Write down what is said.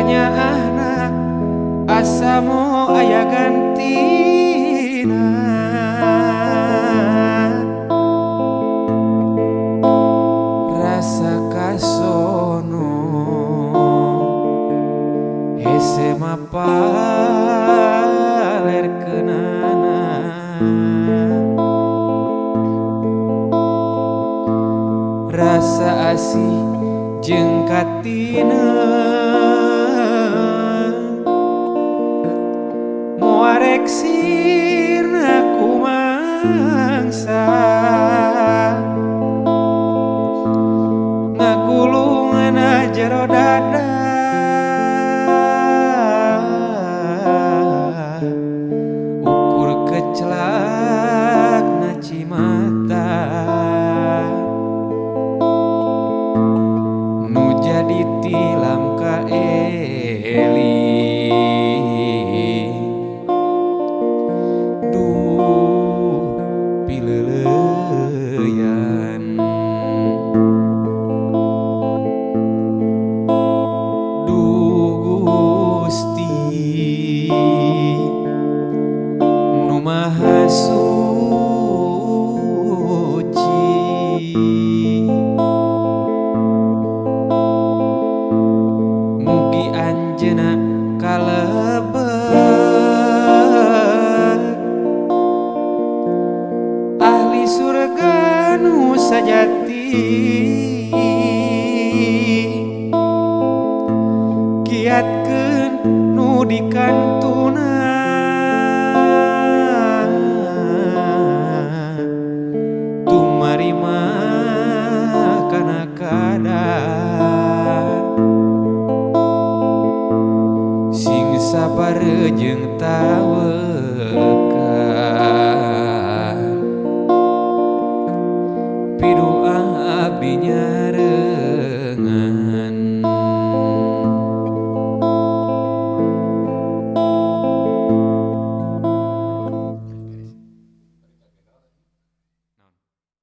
Kanyaahna asa mo aya gantina. Rasa kasono hese mapaler kenana. Rasa asih jeung katina moarek sirna kumangsa. Ngagulungan jero dada ukur kecelak na cimata. Nu jadi tilam ka Eli. Duh pileuleyan. Duh Gusti nu Maha Suci, mugi anjeunna kalebet ahli surga nu sajati. Kiatkeun nu dikantuna tumarima kana kadar. Sing sabar jeung tawekal.